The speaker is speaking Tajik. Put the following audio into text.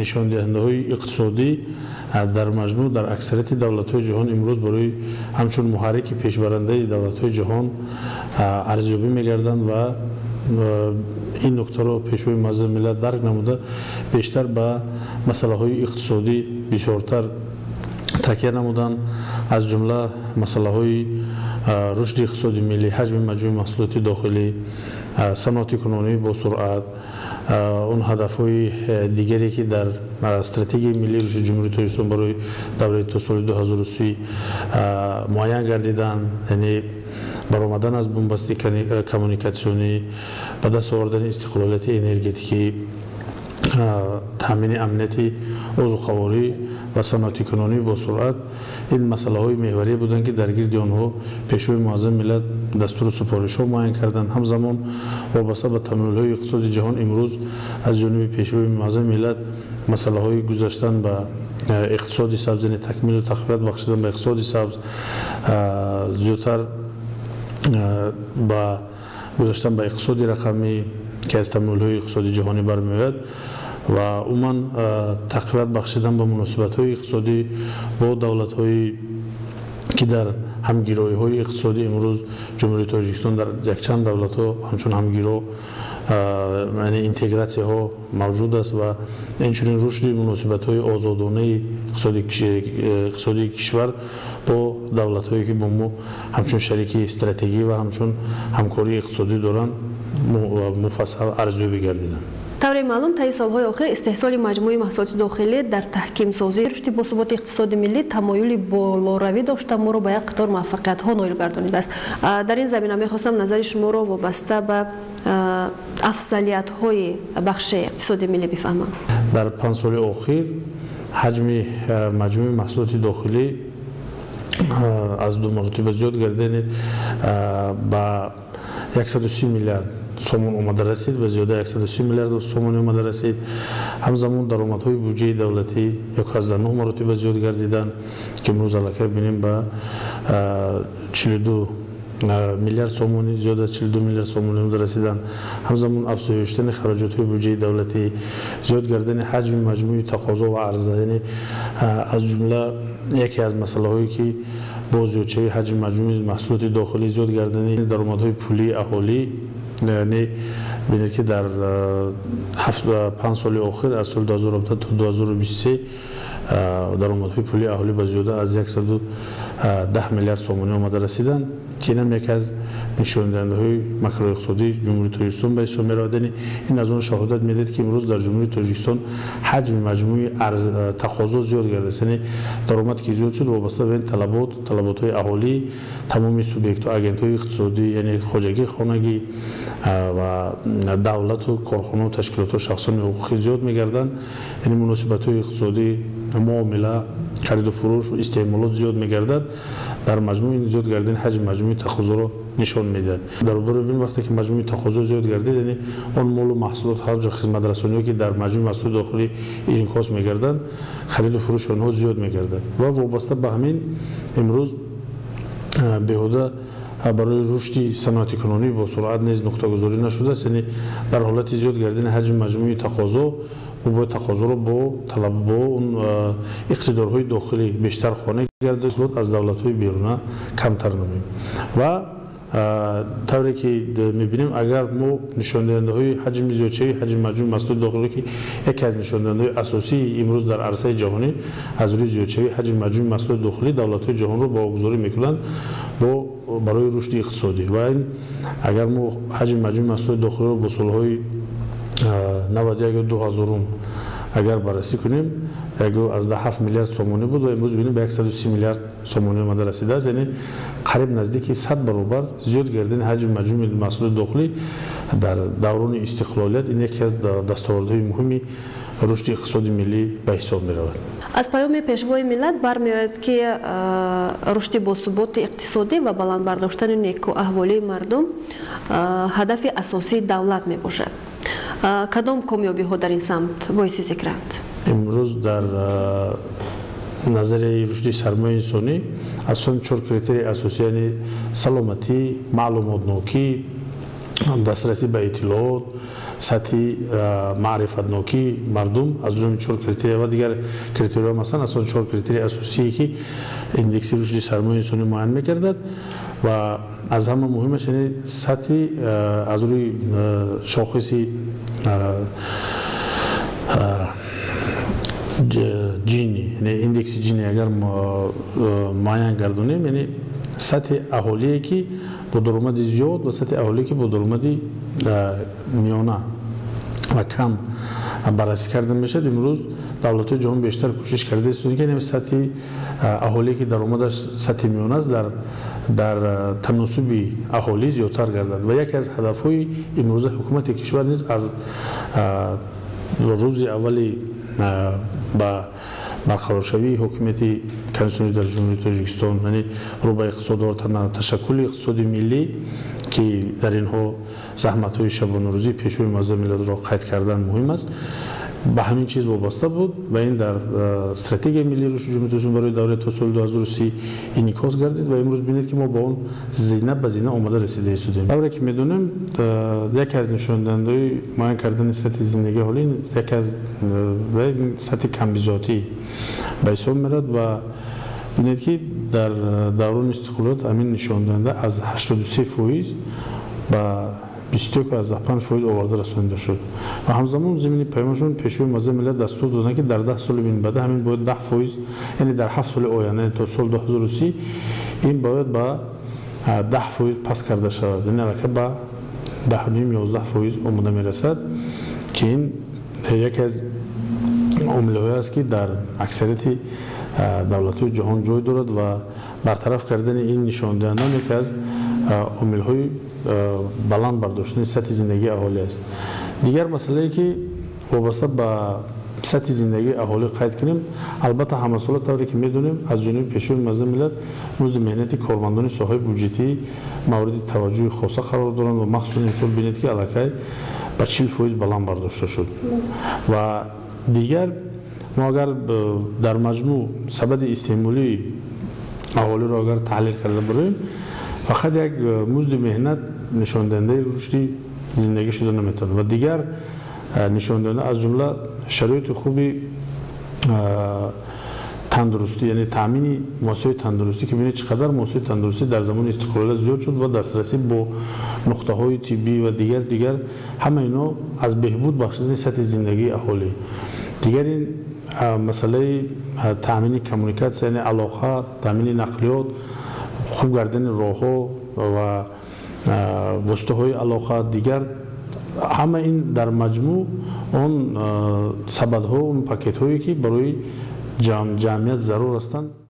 Нишондиҳандаҳои иқтисодӣ дар маҷмӯъ дар аксарияти давлатҳои ҷаҳон имрӯз барои ҳамчун муҳаррики пешбарандаи давлатҳои ҷаҳон арзёбӣ мегарданд ва ин нуктаро Пешвои муаззами миллат дарк намуда, бештар ба масъалаҳои иқтисодӣ бисёртар такя намуданд, аз ҷумла масъалаҳои рушди иқтисоди миллӣ, ҳаҷми маҷмӯи маҳсулоти дохилӣ, саноатикунонии босуръат, он ҳадафҳои дигаре, ки дар Стратегияи миллии рушди Ҷумҳурии Тоҷикистон барои давраи то соли 2030 муайян гардиданд, яъне баромадан аз бунбасти коммуникатсионӣ, ба даст овардани истиқлолияти энергетикӣ, таъмини амнияти озуқаворӣ ва саноатикунонии босуръат. Ин масъалаҳои меҳварие буданд, ки дар гирди онҳо Пешвои муаззами миллат дастуру супоришҳо муайян карданд. Ҳамзамон вобаста ба тамоюлҳои иқтисоди ҷаҳон имрӯз аз ҷониби Пешвои муаззами миллат масъалаҳои гузаштан ба иқтисоди сабз, яъне такмилу тақвият бахшидан ба иқтисоди сабз, зиёдтар ба гузаштан ба иқтисоди рақамӣ, ки аз тамоюлҳои иқтисоди ҷаҳонӣ бармеояд, ва умуман тақвият бахшидан ба муносибатҳои иқтисодӣ бо давлатҳое, ки дар ҳамгироиҳои иқтисодӣ имрӯз Ҷумҳурии Тоҷикистон дар якчанд давлатҳо ҳамчун ҳамгиро, яъне интегратсияҳо мавҷуд аст, ва инчунин рушди муносибатҳои озодонаи иқтисодии кишвар бо давлатҳое, ки бо мо ҳамчун шарики стратегӣ ва ҳамчун ҳамкории иқтисодӣ доранд, муфассал арзёбӣ гардиданд. Тавре маълум, таи солҳои охир истеҳсоли маҷмӯи маҳсулоти дохилӣ дар таҳкимсозии рушди босуботи иқтисоди миллӣ тамоюли болоравӣ дошта, моро ба як қатор муваффақиятҳо ноил гардонидааст. Дар ин замина мехостам назари шуморо вобаста ба афзалиятҳои бахши иқтисоди миллӣ бифаҳмам. Дар 5 соли охир ҳаҷми маҷмӯи маҳсулоти дохилӣ аз 2 маротиба зиёд гардида, ба 130 миллиард сомон омада расид, ба зиёда 130 миллиард сомонӣ омада расид. Ҳамзамон даромадҳои буҷаи давлатӣ 1,9 маротиба зиёд гардиданд, ки имрӯз аллакай бинем, ба 42 миллиард сомонӣ, зиёд аз 42 миллиард сомонӣ омада расиданд. Ҳамзамон афзоиш ёфтани хароҷотҳои буҷаи давлатӣ, зиёд гардани ҳаҷми маҷмӯи тақозо ва арза, яъне аз ҷумла яке аз масъалаҳое, ки бо зиёдшавии ҳаҷми маҷмӯи маҳсулоти дохилӣ, зиёд гардани даромадҳои пулии аҳолӣ, яъне бинед, ки дар 5 соли охир, аз соли 2017 то 2023, даромадҳои пулии аҳолӣ ба зиёда аз 110 миллиард сомонӣ омада расиданд, ки инам яке аз нишондиҳандаҳои макроиқтисодии Ҷумҳурии Тоҷикистон ба ҳисоб меравад. Яъне ин аз он шаҳодат медиҳад, ки имрӯз дар Ҷумҳурии Тоҷикистон ҳаҷми маҷмӯи тақозо зиёд гардааст, яъне даромад ки зиёд шуд, вобаста ба ин талабот, талаботҳои аҳолӣ, тамоми субъектҳо, агентҳои иқтисодӣ, яъне хоҷагии хонагӣ ва давлату корхонау ташкилотҳо, шахсони ҳуқуқӣ зиёд мегарданд, яъне муносибатҳои иқтисодӣ, муомила, хариду фурӯш, истеъмолот зиёд мегардад. Дар маҷмӯъ ин зиёд гардидани ҳаҷми маҷмӯи тақозоро нишон медиҳад. Дар баробари бин, вақте ки маҷмӯи тақозо зиёд гардид, яъне он молу маҳсулот, ҳарҷо хизматрасониҳое, ки дар маҷмӯи маҳсулоти дохилӣ инъикос мегарданд, хариду фурӯши онҳо зиёд мегардад. Ва вобаста ба ҳамин имрӯз беҳуда барои рушди саноатикунонӣ босуръат низ нуқтагузорӣ нашудааст. Яъне дар ҳолати зиёд гардидани ҳаҷми маҷмӯи тақозо мо бояд тақозоро бо талаб, бо он иқтидорҳои дохилӣ бештар қонеъ гардад, аз давлатҳои беруна камтар намоем. Ва тавре ки мебинем, агар мо нишондиҳандаҳои ҳаҷми зиёдшавии ҳаҷми маҷмӯи маҳсулоти дохилӣ, ки яке аз нишондиҳандаҳои асосии имрӯз дар арсаи ҷаҳонӣ, аз рӯи зиёдшавии ҳаҷми маҷмӯи маҳсулоти дохилӣ давлатҳои ҷаҳонро баҳогузорӣ мекунанд бо барои рушди иқтисодӣ, ва ин агар мо ҳаҷми маҷмӯи маҳсулоти дохилиро бо солҳои 91 ё 2000 агар баррасӣ кунем, 1,7 миллиард сомонӣ буд ва имрӯз бинем, ба 130 миллиард сомонӣ омада расидааст, яъне қариб наздики 100 баробар зиёд гардидани ҳаҷми маҷмӯи маҳсулоти дохилӣ дар даврони истиқлолият. Ин яке аз дастовардҳои муҳими рушди иқтисоди миллӣ ба ҳисоб меравад. Аз паёми Пешвои миллат бармеояд, ки рушди босуботи иқтисодӣ ва баланд бардоштани некуаҳволии мардум ҳадафи асосии давлат мебошад. Кадом комёбиҳо дар ин самт боиси зикранд? Имрӯз дар назарияи рушди сармояи инсонӣ асосан чор критерии асосӣ, яъне саломатӣ, маълумотнокӣ, дастрасӣ ба иттилоот, Сатҳи маърифатнокии мардум аз рӯи чор критерия ва дигар критерияҳо, масалан, асосан чор критерияи асосие, ки индекси рушди сармояи инсонӣ муайян мекардад, ва аз ҳама муҳимаш, яъне сатҳи аз рӯи шохиси Ҷини, яъне индекси Ҷини агар муайян гардонем, яъне сатҳи аҳолие, ки бо даромади зиёд, ва сатҳи аҳолие, ки бо даромади миёна ва кам баррасӣ карда мешавад. Имрӯз давлатҳои ҷаҳон бештар кӯшиш карда истода, ки сатҳи аҳолие, ки даромадаш сатҳи миёна аст, дар таносуби аҳолӣ зиёдтар гардад. Ва яке аз ҳадафҳои имрӯза ҳукумати кишвар низ аз рӯзи аввали ба барқароршавии ҳокимияти конститутсионӣ дар Ҷумҳурии Тоҷикистон, яъне рӯ ба иқтисодвор ташаккули иқтисоди миллӣ, ки дар инҳо заҳматҳои шабонарӯзии Пешвои муаззами миллатро қайд кардан муҳим аст, ба ҳамин чиз вобаста буд. Ва ин дар Стратегияи миллии рушди Ҷумҳурии Тоҷикистон барои давраи то соли 2030 инъикос гардид. Ва имрӯз бинед, ки мо ба он зина ба зина омада расида истодем. Тавре ки медонем, яке аз нишондиҳандаҳои муайян кардани сатҳи зиндагии аҳолӣ яке аз сатҳи камбизоатӣ ба ҳисоб меравад. Ва бинед, ки дар даврони истиқлолият ҳамин нишондиҳанда аз 83% ба 21,5% оварда расонида шуд. Ва ҳамзамон зимни паёмашон Пешвои муаззами миллат дастур доданд, ки дар 10 соли минбаъда ҳамин бояд 10%, яъне дар 7 соли оянда, то соли 2030, ин бояд ба 10% паст карда шавад, яъне аллакай ба 10,5, 11% омода мерасад, ки ин яке аз омилҳое аст, ки дар аксарияти давлатҳои ҷаҳон ҷой дорад. Ва бартараф кардани ин нишондиҳанда яке аз омилҳои баланд бардоштани сатҳи зиндагии аҳолӣ аст. Дигар масъалае, ки вобаста ба сатҳи зиндагии аҳолӣ қайд кунем, албатта, ҳамасола, тавре ки медонем, аз ҷониби Пешвои муаззами миллат музди меҳнати кормандони соҳаи буҷетӣ мавриди таваҷҷӯҳи хоса қарор доранд. Ва махсусан имсол бинед, ки аллакай ба 40% баланд бардошта шуд. Ва дигар мо агар дар маҷмӯъ сабади истеъмолии аҳолиро агар таҳлил карда бароем, фақат як музди меҳнат нишондиҳандаи рушди зиндагӣ шуда наметавонад. Ва дигар нишондиҳанда, аз ҷумла шароити хуби тандурустӣ, яъне таъмини муассисаҳои тандурустӣ, ки бинед, чӣ қадар муассисаҳои тандурустӣ дар замони истиқлолият зиёд шуд, ва дастрасӣ бо нуқтаҳои тиббӣ ва дигар, ҳама ино аз беҳбуд бахшидани сатҳи зиндагии аҳолӣ. Дигар ин масъалаи таъмини коммуникатсия, яъне алоқа, таъмини нақлиёт, хуб гардани роҳҳо ва воситаҳои алоқа, дигар ҳама ин дар маҷмӯъ он сабадҳо, он пакетҳое, ки барои ҷамъият зарур ҳастанд.